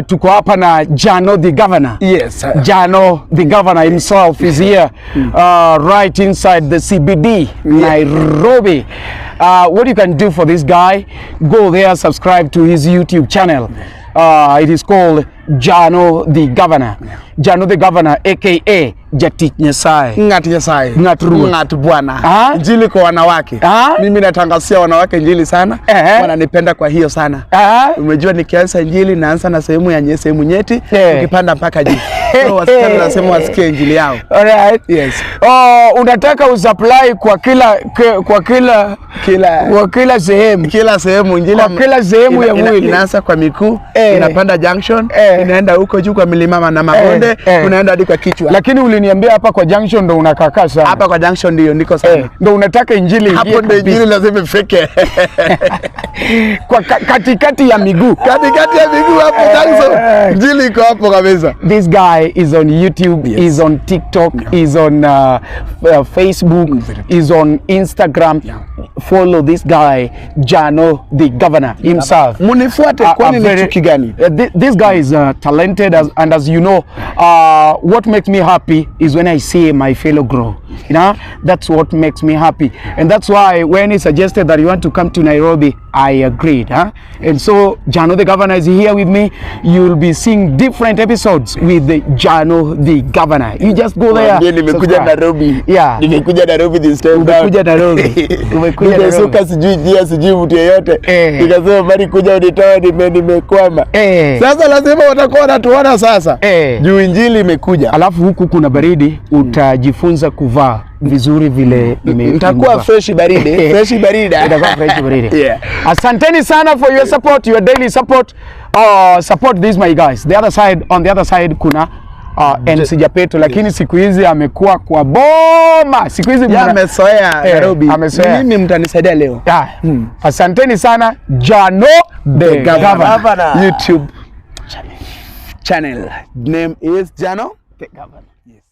Tuko hapa na Jano the Governor. Yes. Jano the Governor himself is here, right inside the CBD, Nairobi. What you can do for this guy, go there, subscribe to his YouTube channel. It is called Jano the Governor. Jano the Governor, aka Jatich Nyasaye. Ng'at Nyasaye. Ng'at Ruoth. Ng'at Bwana. Ah? Injili kwa wanawake. Ah? Mimi natangazia wanawake injili sana. Wananipenda kwa hiyo sana. Ah? Umejua nikianza injili naanza na sehemu ya sehemu nyeti, ukipanda mpaka juu. So wasichana nasema wasikie injili yao. Alright. Yes. Oh, unataka usupply kwa kila Kila kwa kila sehemu. Kila sehemu injili. Kwa kila sehemu ya mwili. Inaanza kwa miguu, inapanda junction, inaenda huko juu kwa milima na mabonde, unaenda hadi kwa kichwa. Lakini uliniambia hapa kwa junction ndo unakakaa sana. Hapa kwa junction ndio niko sana. Ndo unataka injili ingie Hapo ndio kabisa. injili lazima ifike. Kwa katikati ya miguu. Katikati ya miguu hapo junction. Injili iko hapo kabisa. This guy is on YouTube, is on TikTok, is on Facebook, is on Instagram. Follow this guy, Jano the Governor himself. Munifuate, kwani ni chuki gani? This guy is talented, and as you know, what makes me happy is when I see my fellow grow. That's what makes me happy, and that's why when he suggested that you want to come to Nairobi, I agreed. Huh? And so Jano the Governor is here with me. You'll be seeing different episodes with the Jano the Governor. You just go there. Mwambie nimekuja Subscribe. Nairobi. Nimekuja Nairobi this time round. Umekuja Nairobi. Umekuja Nairobi. Nimesuka sijui njia, sijui mtu yeyote. Nikasema bali kuja unitoe, nimekwama. Sasa lazima watakuwa wanatuona sasa. Juu injili imekuja. Alafu huku kuna baridi, utajifunza kuvaa vizuri vile Nitakuwa nimevaa. Fresh baridi. Fresh baridi. Itakuwa fresh baridi. Asanteni sana for your support, your daily support. Support these my guys. The other side, on the other side kuna MC Japeto, lakini siku hizi amekuwa kwa boma. Siku hizi Amezoea Nairobi. Amezoea. Mimi mtanisaidia leo. Yeah. Asanteni sana, Jano the Governor. Governor. YouTube channel. Name is Jano The Governor. Yes.